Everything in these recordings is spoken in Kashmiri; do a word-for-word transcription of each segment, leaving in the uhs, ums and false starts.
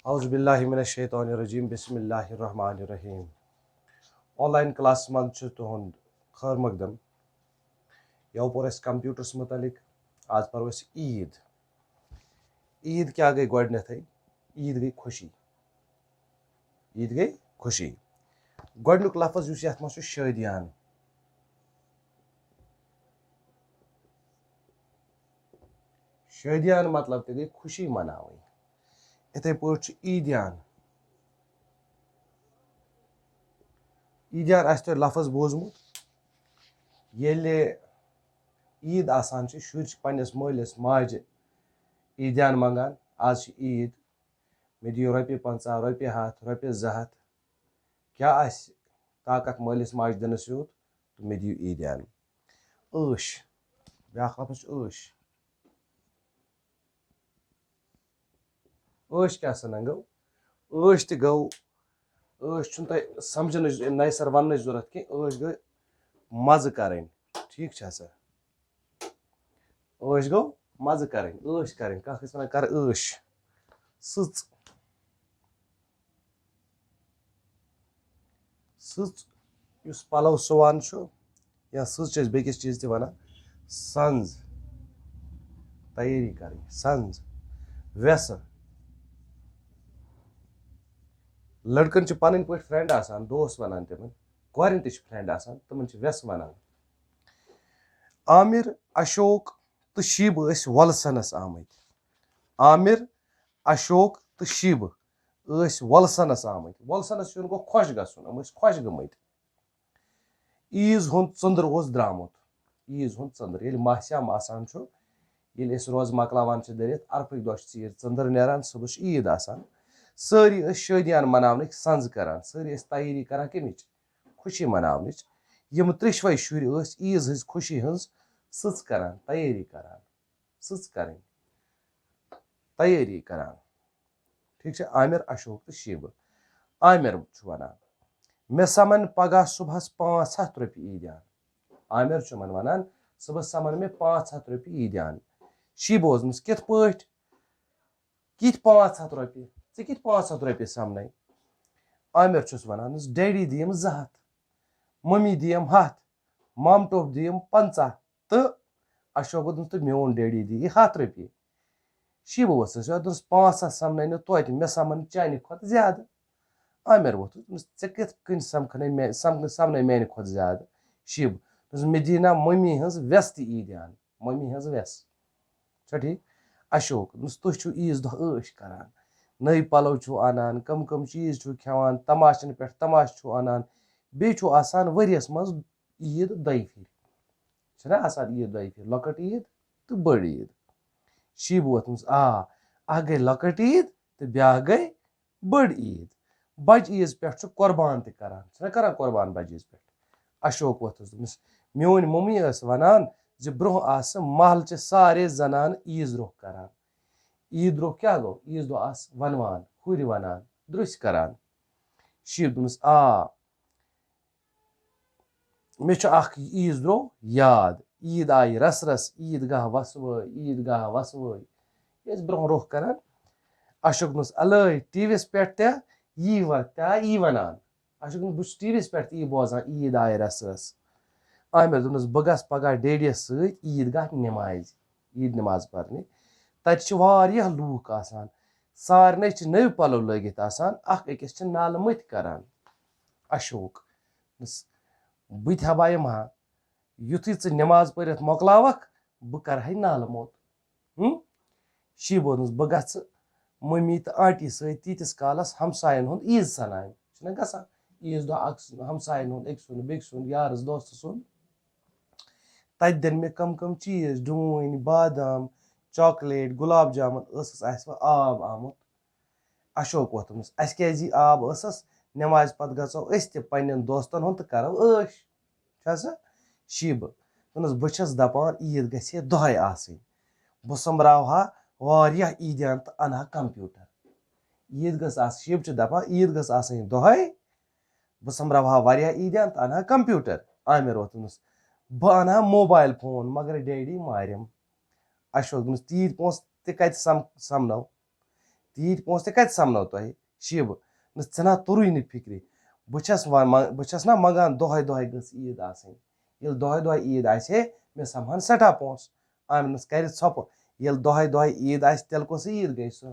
اعوذ باللہ من الشیطان الرجیم، بسم اللہ الرحمن الرحیم۔ آن لائن کلاسس منٛز چھُ تُہُنٛد خٲر مقدم۔ یَوٕ پوٚر اَسہِ کمپیوٹرس مُتعلق، آز پَرو أسۍ عیٖد۔ عیٖد کیٛاہ گٔے گۄڈٕنیتھٕے؟ عیٖد گٔے خوشی۔ عیٖد گٔے خوشی۔ گۄڈٕنیُک لفظ یُس یَتھ منٛز چھُ، شٲدیان۔ شٲدیان مطلب تہِ گٔے خوشی مناوٕنۍ۔ یِتھَے پٲٹھۍ چھُ عیٖدیان۔ عیٖدیان آسہِ تۄہہِ لفظ بوٗزمُت، ییٚلہِ عیٖد آسان چھِ، شُرۍ چھِ پنٛنِس مٲلِس ماجہِ عیٖدیان منٛگان، "آز چھِ عیٖد، مےٚ دِیِو رۄپیہِ پنٛژاہ، رۄپیہِ ہَتھ، رۄپیہِ زٕ ہَتھ۔" کیٛاہ آسہِ طاقت مٲلِس ماجہِ دِنَس یوٗت، تہٕ مےٚ دِیِو عیٖدیان۔ عٲش، بیٛاکھ لفظ چھُ عٲش۔ عٲش کیٛاہ سا نہ گوٚو؟ عٲش تہِ گوٚو، عٲش چھُنہٕ تۄہہِ سمجھنٕچ، نَیہِ سَر وَننٕچ ضوٚرَتھ کینٛہہ، عٲش گٔے مَزٕ کَرٕنۍ، ٹھیٖک چھا سا؟ عٲش گوٚو مَزٕ کَرٕنۍ، عٲش کَرٕنۍ، کانٛہہ ٲسۍ وَنان کَر عٲش، سٕژ۔ سٕژ یُس پَلو سُوان چھُ، یا سٕژ چھِ أسۍ بیٚکِس چیٖز تہِ وَنان، سَنٛز تیٲری کَرٕنۍ، سَنٛز، وٮ۪سہٕ۔ لٔڑکَن چھِ پَنٕنۍ پٲٹھۍ فرٛٮ۪نٛڈ آسان، دوس وَنان تِمَن، کورٮ۪ن تہِ چھِ فرٛٮ۪نٛڈ آسان، تِمَن چھِ وٮ۪سہٕ وَنان۔ عامر، اشوک تہٕ شیٖبہٕ ٲسۍ وۄلسَنَس آمٕتۍ۔ عامر، اشوک تہٕ شیٖبہٕ ٲسۍ وۄلسَنَس آمٕتۍ۔ وۄلسَنَس یُن گوٚو خۄش گژھُن، یِم ٲسۍ خۄش گٔمٕتۍ۔ عیٖز ہُنٛد ژٔنٛدٕر اوس درٛامُت۔ عیٖز ہُنٛد ژٔنٛدٕر، ییٚلہِ ماہ صیام آسان چھُ، ییٚلہِ أسۍ روزٕ مۄکلاوان چھِ دٔرِتھ، عرفٕکۍ دۄہ چھِ ژیٖرۍ ژٔنٛدٕر نیران، صُبحس چھِ عیٖد آسان۔ سٲری ٲسۍ شٲدیان مناونٕکۍ سَنٛز کران، سٲری ٲسۍ تیٲری کران کَمِچ؟ خوشی مناونٕچ۔ یِم ترٛیٚشوَے شُرۍ ٲسۍ عیٖز ہٕنٛز خوشی ہٕنٛز سٕژ کران، تیٲری کران، سٕژ کرٕنۍ، تیٲری کران۔ ٹھیٖک چھا؟ عامر، اشوک تہٕ شیٖبہٕ۔ عامر چھُ وَنان، "مےٚ سَمَن پگاہ صُبحَس پانٛژھ ہَتھ رۄپیہِ عیٖدیان۔" عامر چھُ یِمَن وَنان، "صُبحَس سَمَن مےٚ پانٛژھ ہَتھ رۄپیہِ عیٖدیان۔" شیٖبہٕ اوسمُت، "کِتھ پٲٹھۍ؟ کِتھ پانٛژھ ہَتھ رۄپیہِ؟ ژٕ کِتھ پانٛژھ ہَتھ رۄپیہِ سَمنَے؟" عامر چھُس وَنان، "ڈیڈی دِیِم زٕ ہَتھ، مٔمی دِیِم ہَتھ، مامہٕ ٹوٚپھ دِیِم پنٛژاہ تہٕ اشوکہٕ دوٚپمَس، تہٕ میون ڈیڈی دِیہِ ہَتھ رۄپیہِ۔" شیٖبہٕ ؤژھٕس، یَتھ دوٚپُس، "پانٛژھ ہَتھ سَمنَے نہٕ توتہِ، مےٚ سَمَن چانہِ کھۄتہٕ زیادٕ۔" عامر ووٚتھُس، دوٚپمَس، "ژےٚ کِتھ کٔنۍ سَمکھَنَے مےٚ، سَمکھ-، سَمنَے میانہِ کھۄتہٕ زیادٕ؟" شیٖبہٕ دوٚپمَس، "مےٚ دی نہ مٔمی ہٕنٛز وٮ۪س تہِ عیٖدیان، مٔمی ہٕنٛز وٮ۪س۔" چھا ٹھیٖک؟ اشوک دوٚپمَس، "تُہۍ چھِو عیٖذ دۄہ عٲش کران، نٔے پَلو چھِو اَنان، کَم کَم چیٖز چھِو کھٮ۪وان، تَماشَن پٮ۪ٹھ تَماشہٕ چھِو اَنان، بیٚیہِ چھُو آسان ؤریَس منٛز عیٖد دۄیہِ پھِرِ۔ چھِنہ آسان عیٖد دۄیہِ پھِرِ، لۄکٕٹ عیٖد تہٕ بٔڑ عیٖد۔" شیٖبہٕ ووٚتھمُت، "آ، اَکھ گٔے لۄکٕٹ عیٖد تہٕ بیٛاکھ گٔے بٔڑ عیٖد۔ بَجہِ عیٖذ پٮ۪ٹھ چھُ قۄربان تہِ کران، چھِنہ کران قۄربان بَجہِ عیٖذ پٮ۪ٹھ؟" اشوک ووٚتھُس، دوٚپمَس، "میٛٲنۍ مٔمی ٲس وَنان زِ برٛونٛہہ آسہٕ محلہٕ چہِ سارے زَنانہٕ عیٖذ روٚف کران۔" عیٖد روٚف کیٛاہ گوٚو؟ عیٖذ دۄہ آسہٕ وَنوان، ہُرۍ وَنان، درٛوٚسۍ کران۔ شیٖبہٕ دوٚپمَس، "آ، مےٚ چھُ اکھ عیٖذ درٛوٚو یاد، عیٖد آیہِ رَسہٕ رَسہٕ، عیٖد گاہ وَسہٕ وٲے، عیٖد گاہ وَسہٕ وٲے۔" یہِ ٲسۍ برٛونٛہہ روٚف کران۔ اشوک دوٚپمَس، "الٲے، ٹی وی یَس پٮ۪ٹھ تہِ یی وَ-، تہِ یی وَنان۔" اشوک دوٚپمَس، "بہٕ چھُس ٹی وی یَس پٮ۪ٹھ تہِ یی بوزان، عیٖد آیہِ رَسہٕ رَسہٕ۔" عامر دوٚپمَس، "بہٕ گژھٕ پگاہ ڈیڈیَس سۭتۍ عیٖد گاہ نٮ۪مازِ، عیٖد نٮ۪ماز پَرنہِ۔ تَتہِ چھِ واریاہ لوٗکھ آسان، سارنٕے چھِ نٔوۍ پَلو لٲگِتھ آسان، اَکھ أکِس چھِ نالہٕ مٔتۍ کران۔" اشوک دوٚپمَس، "بہٕ تہِ ہا بہٕ یِمہٕ ہا، یُتھُے ژٕ نٮ۪ماز پٔرِتھ مۄکلاوَکھ، بہٕ کَرٕ ہَے نالہٕ موٚت۔" ہُم؟ شیٖبہٕ ووٚنُس، "بہٕ گژھٕ مٔمی تہٕ آنٹی سۭتۍ تیٖتِس کالَس ہمسایَن ہُنٛد عیٖد سَنان۔" چھُنہ گژھان عیٖذ دۄہ اَکھ سُنٛد، ہمسایَن ہُنٛد، أکۍ سُنٛد، بیٚکہِ سُنٛد، یارَس دوستہٕ سُنٛد۔ تَتہِ دِن مےٚ کَم کَم چیٖز، ڈوٗنۍ، بادام، چاکلیٹ، گُلاب جامُن، ٲسَس آسہِ وۄنۍ آب آمُت۔ اشوک ووٚتھمُت، "اَسہِ کیٛازِ یی آب ٲسَس؟ نٮ۪مازِ پَتہٕ گژھو أسۍ تہِ پنٛنٮ۪ن دوستَن ہُنٛد تہٕ کَرو عٲش۔" چھا سا؟ شیٖبہٕ۔ دوٚپنَس، "بہٕ چھَس دَپان عیٖد گژھِ ہے دۄہَے آسٕنۍ۔ بہٕ سۄمبراوہا واریاہ عیٖدیان تہٕ اَنہٕ ہا کمپیوٗٹر۔ عیٖد گٔژھ آسٕنۍ"، شیٖبہٕ چھِ دَپان، "عیٖد گٔژھ آسٕنۍ دۄہَے، بہٕ سۄمبراوہا واریاہ عیٖدیان تہٕ اَنہٕ ہا کمپیوٗٹر۔" عامر ووٚتھمُت، "بہٕ اَنہٕ ہا موبایِل فون، مگر ڈیڈی مارٮ۪م۔" اشوک دوٚپنَس، "تیٖتۍ پونٛسہٕ تہِ کَتہِ سَم-، سَمنو؟" تیٖتۍ پونٛسہٕ تہِ کَتہِ سَمنو تۄہہِ؟ شیٖبہٕ، نہ، ژےٚ نا توٚرُے نہٕ فِکرِ۔ بہٕ چھَس وَ-، مَ-، بہٕ چھَس نا منٛگان دۄہَے دۄہَے گٔژھ عیٖد آسٕنۍ۔ ییٚلہِ دۄہَے دۄہَے عیٖد آسہِ ہے، مےٚ سَمہَن سٮ۪ٹھاہ پونٛسہٕ۔ آمنَس کَرِ ژھۄپہٕ۔ ییٚلہِ دۄہَے دۄہَے عیٖد آسہِ، تیٚلہِ کۄس عیٖد گٔے سۄ؟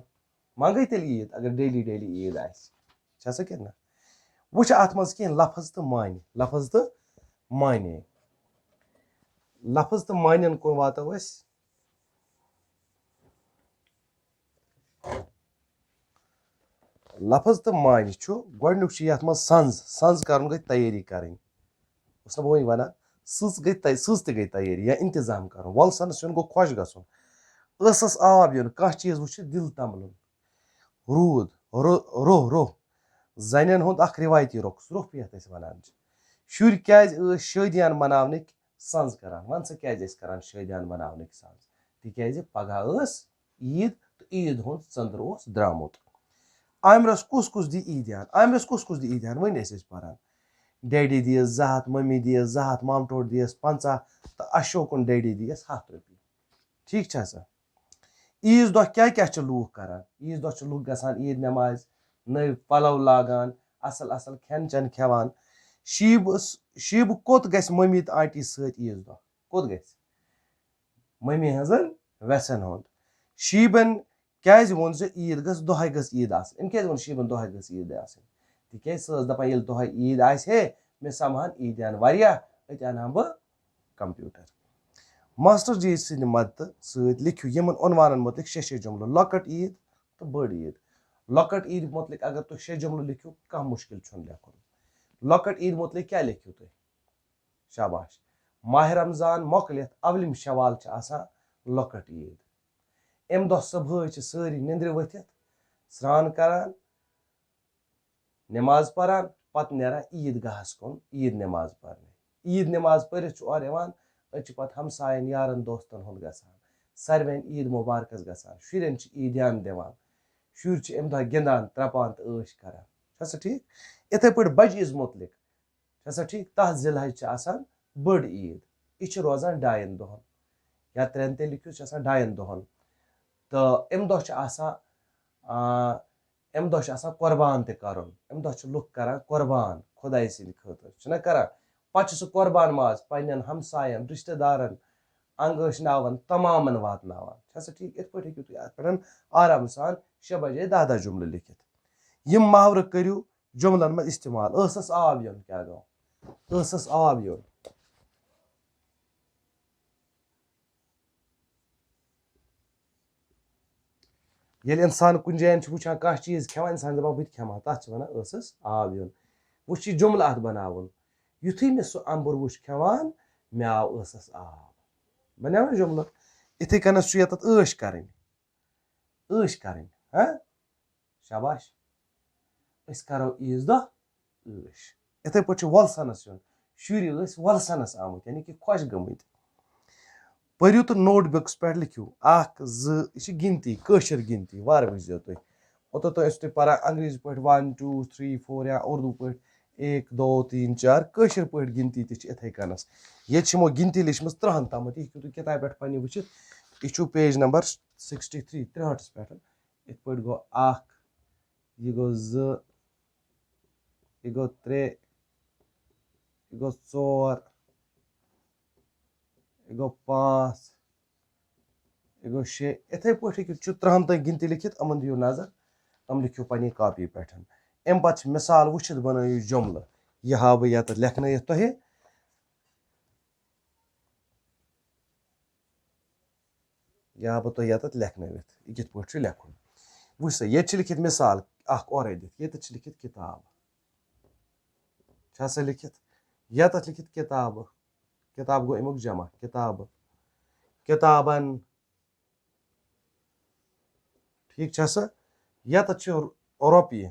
منٛگٕے تیٚلہِ عیٖد، اگر daily daily عیٖد آسہِ۔ چھےٚ سا کِنہٕ نہ؟ وۄنۍ چھِ اَتھ منٛز کینٛہہ لفظ تہٕ معنی۔ لفظ تہٕ معنی۔ لفظ تہٕ معنین کُن واتو أسۍ۔ لفظ تہٕ معنی چھُ، گۄڈٕنیُک چھُ یَتھ منٛز سَنٛز۔ سَنٛز کَرُن گٔے تیٲری کَرٕنۍ۔ اوس نہ بہٕ وۄنۍ وَنان، سٕژ گٔے تَے-، سٕژ تہِ گٔے تیٲری یا اِنتظام کَرُن۔ وۄلسَنَس یُن گوٚو خۄش گژھُن۔ ٲسَس آب یُن، کانٛہہ چیٖز وٕچھِتھ دِل تَمبلُن۔ روٗد، رو-، روٚہ، روٚہ۔ زَنٮ۪ن ہُنٛد اَکھ رِوایتی رۄقُص، روٚف یَتھ أسۍ وَنان چھِ۔ شُرۍ کیٛازِ ٲسۍ شٲدیان مَناونٕکۍ سَنٛز کَران؟ وَن سا، کیٛازِ ٲسۍ کَران شٲدیان مَناونٕکۍ سَنٛز؟ تِکیٛازِ پَگاہ ٲس عیٖد تہٕ عیٖد ہُنٛد ژٔنٛدٕر اوس درٛامُت۔ آمرَس کُس کُس دی عیٖدیان؟ آمرَس کُس کُس دی عیٖدیان؟ وۄنۍ ٲسۍ أسۍ پَران۔ ڈیڈی دِیَس زٕ ہَتھ، مٔمی دِیَس زٕ ہَتھ، مامٹوٹھ دِیَس پنٛژاہ تہٕ اَشوکُن ڈیڈی دِیَس ہَتھ رۄپیہِ۔ ٹھیٖک چھا سا؟ عیٖذ دۄہ کیٛاہ کیٛاہ چھِ لوٗکھ کَران؟ عیٖذ دۄہ چھِ لُکھ گژھان عیٖد نٮ۪مازِ، نٔوۍ پَلَو لاگان، اَصٕل اَصٕل کھٮ۪ن چٮ۪ن کھٮ۪وان۔ شیٖبہٕ، شیٖبہٕ کوٚت گژھِ مٔمی تہٕ آنٹی سۭتۍ عیٖذ دۄہ؟ کوٚت گژھِ؟ مٔمی ہٕنٛزَن وٮ۪سَن ہُنٛد۔ شیٖبَن کیٛازِ ووٚن زِ عیٖد گٔژھ دۄہَے گٔژھ عیٖد آسٕنۍ؟ أمۍ کیٛازِ ووٚن شیٖبَن دۄہَے گٔژھ عیٖد آسٕنۍ؟ تِکیٛازِ سۄ ٲس دَپان، ییٚلہِ دۄہَے عیٖد آسہِ ہے، مےٚ سَمہٕ ہَن عیٖدیان واریاہ، أتۍ اَنہٕ ہا بہٕ کمپیوٗٹر۔ ماسٹر جی سٕنٛدِ مدتہٕ سۭتۍ لیکھِو یِمَن عنوانَن مُتعلِق شےٚ شےٚ جُملہٕ، لۄکٕٹ عیٖد تہٕ بٔڑ عیٖد۔ لۄکٕٹ عیٖد مُتعلِق اگر تُہۍ شےٚ جُملہٕ لیکھِو، کانٛہہ مُشکِل چھُنہٕ لیکھُن۔ لۄکٕٹ عیٖد مُتعلِق کیٛاہ لیکھِو تُہۍ؟ شاباش۔ ماہِ رمضان مۄکلِتھ اولِم شوال چھِ آسان لۄکٕٹ عیٖد۔ اَمہِ دۄہ صُبحٲے چھِ سٲری نِندرِ ؤتھِتھ، سرٛان کران، نٮ۪ماز پران، پتہٕ نیران عیٖد گاہَس کُن عیٖد نٮ۪ماز پرنہِ۔ عیٖد نٮ۪ماز پٔرِتھ چھُ اورٕ یِوان، أسۍ چھِ پتہٕ ہمساین، یارن، دوستن ہُنٛد گژھان، ساروین عیٖد مُبارکَس گژھان، شُرٮ۪ن چھِ عیٖدیان دِوان، شُرۍ چھِ اَمہِ دۄہ گِنٛدان، ترٛپان تہٕ عٲش کران۔ چھا سا ٹھیٖک؟ یِتھَے پٲٹھۍ بَجہِ عیٖز مُتعلِق، چھا سا ٹھیٖک؟ تَتھ ذی الحج چھِ آسان بٔڑ عیٖد، یہِ چھِ روزان ڈایَن دۄہَن یا ترٛٮ۪ن تہِ لیکھِو، چھِ آسان ڈایَن دۄہَن۔ تہٕ اَمہِ دۄہ چھِ آسان، آ، اَمہِ دۄہ چھُ آسان قۄربان تہِ کَرُن۔ اَمہِ دۄہ چھِ لُکھ کَران قۄربان خۄدایہِ سٕنٛدِ خٲطرٕ، چھِنہ کَران؟ پَتہٕ چھُ سُہ قۄربان ماز پنٛنٮ۪ن ہمسایَن، رِشتہٕ دارَن، انگٲش ناوَن، تمامَن واتناوان۔ چھا سا ٹھیٖک؟ یِتھ پٲٹھۍ ہیٚکِو تُہۍ اَتھ پٮ۪ٹھ آرام سان شےٚ بَجے دَہ دَہ جُملہٕ لیکھِتھ۔ یِم محاورٕ کٔرِو جُملَن منٛز استعمال۔ ٲسَس آب یُن کیٛاہ گوٚو؟ ٲسَس آب یُن۔ ییٚلہِ اِنسان کُنہِ جایہِ چھُ وٕچھان کانٛہہ چیٖز کھٮ۪وان، اِنسان دَپان، "بہٕ تہِ کھٮ۪مہٕ ہا"، تَتھ چھِ وَنان ٲسَس آب یُن۔ وۄنۍ چھُ یہِ جُملہٕ اَتھ بَناوُن۔ یُتھُے مےٚ سُہ اَمبُر وُچھ کھٮ۪وان، مےٚ آو ٲسَس آب۔ بَنیو نہ جُملہٕ؟ یِتھَے کَنَس چھُ یَتَتھ عٲش کَرٕنۍ۔ عٲش کَرٕنۍ، ہہ؟ شاباش۔ أسۍ کَرو عیٖذ دۄہ عٲش۔ یِتھَے پٲٹھۍ چھُ وۄلسَنَس یُن۔ شُرۍ ٲسۍ وۄلسَنَس آمٕتۍ، یعنی کہِ خۄش گٔمٕتۍ۔ پٔرِو تہٕ نوٹ بُکَس پٮ۪ٹھ لیکھِو، اَکھ، زٕ، یہِ چھِ گِنتی، کٲشِر گِنتی، وارٕ وٕچھزیو تُہۍ۔ اوٚتَتھ تام ٲسِو تُہۍ پَران انگریزی پٲٹھۍ one, two, three, four یا اُردو پٲٹھۍ ایک، دو، تین، چار، کٲشِر پٲٹھۍ گِنتی تہِ چھِ یِتھَے کَنَس۔ ییٚتہِ چھِ یِمو گِنتی لیٚچھمٕژ ترٛہَن تامَتھ، یہِ ہیٚکِو تُہۍ کِتابہِ پٮ۪ٹھ پنٛنہِ وٕچھِتھ۔ یہِ چھُ page number sixty three، ترٛہٲٹھَس پٮ۪ٹھ۔ یِتھ پٲٹھۍ گوٚو اَکھ، یہِ گوٚو زٕ، یہِ گوٚو ترٛےٚ، یہِ گوٚو ژور، یہِ گوٚو پانٛژھ، یہِ گوٚو شےٚ۔ یِتھَے پٲٹھۍ ہیٚکِو، چھُ ترٛہَن تام گِنتی لیٚکھِتھ، یِمَن دِیِو نظر، یِم لیٚکھِو پنٛنہِ کاپی پٮ۪ٹھ۔ اَمہِ پَتہٕ چھِ مِثال وٕچھِتھ بَنٲیِو جُملہٕ۔ یہِ ہاوٕ بہٕ یَتَتھ لیکھنٲیِتھ تۄہہِ۔ یہِ ہاوٕ بہٕ تۄہہِ یَتَتھ لیکھنٲوِتھ، یہِ کِتھ پٲٹھۍ چھُ لیکھُن۔ وٕچھ سا، ییٚتہِ چھِ لیٚکھِتھ مِثال اَکھ اورَے دِتھ، ییٚتٮ۪تھ چھِ لیٚکھِتھ کِتاب۔ چھا سا لیٚکھِتھ؟ یَتَتھ لیٚکھِتھ کِتابہٕ۔ کِتاب گوٚو اَمیُک جمع، کِتابہٕ۔ کِتابَن۔ ٹھیٖک چھا سا؟ یَتَتھ چھِ رۄپیہِ۔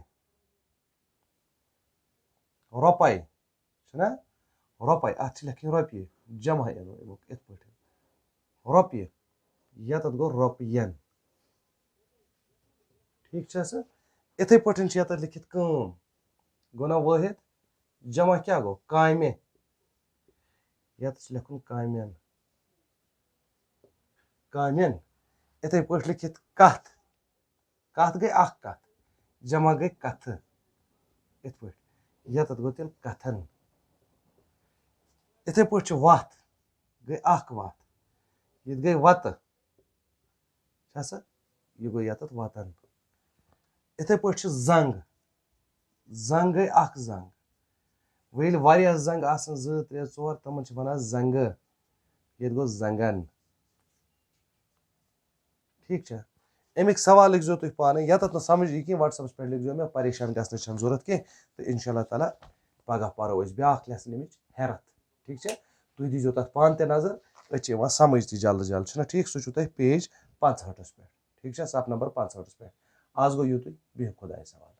رۄپَے۔ چھُنہ؟ رۄپَے۔ اَتھ چھِ لیکھٕنۍ رۄپیہِ۔ جمع یِنو اَمیُک یِتھ پٲٹھۍ۔ رۄپیہِ۔ یَتَتھ گوٚو رۄپیَن۔ ٹھیٖک چھا سا؟ یِتھَے پٲٹھۍ چھِ یَتَتھ لیٚکھِتھ کٲم۔ گوٚو نا وٲحد؟ جمع کیٛاہ گوٚو؟ کامہِ۔ یَتَتھ چھِ لیکھُن کامٮ۪ن۔ کامٮ۪ن۔ یِتھَے پٲٹھۍ لیٚکھِتھ کَتھ۔ کَتھ گٔے اَکھ کَتھ، جمع گٔے کَتھٕ۔ یِتھ پٲٹھۍ یَتَتھ گوٚو تیٚلہِ کَتھَن۔ یِتھَے پٲٹھۍ چھِ وَتھ، گٔے اَکھ وَتھ۔ ییٚتہِ گٔے وَتہٕ۔ چھا سا؟ یہِ گوٚو یَتَتھ وَتَن۔ یِتھَے پٲٹھۍ چھِ زنٛگ۔ زنٛگ گٔے اَکھ زنٛگ۔ وۄنۍ ییٚلہِ واریاہ زنٛگ آسَن، زٕ، ترٛےٚ، ژور، تِمَن چھِ وَنان زنٛگہٕ۔ ییٚتہِ گوٚو زنٛگَن۔ ٹھیٖک چھا؟ اَمِکۍ سوال لیکھزیو تُہۍ پانَے۔ یَتَتھ نہٕ سَمٕجھ یی کینٛہہ، WhatsApp-َس پٮ۪ٹھ لیکھزیو مےٚ، پریشان گژھنٕچ چھَنہٕ ضوٚرَتھ کینٛہہ۔ تہٕ اِنشاء اللہ تعالیٰ پَگاہ پَرو أسۍ بیٛاکھ lesson اَمِچ ہٮ۪رَتھ۔ ٹھیٖک چھا؟ تُہۍ دیٖزیو تَتھ پانہٕ تہِ نظر، أسۍ چھِ یِوان سَمٕجھ تہِ جلد جلد، چھُنہ ٹھیٖک؟ سُہ چھُو تۄہہِ page پانٛژہٲٹھَس پٮ۪ٹھ۔ ٹھیٖک چھا؟ صفہٕ number پانٛژہٲٹھَس پٮ۪ٹھ۔ آز گوٚو یُتُے، بِہِو خۄدایَس حوالہٕ۔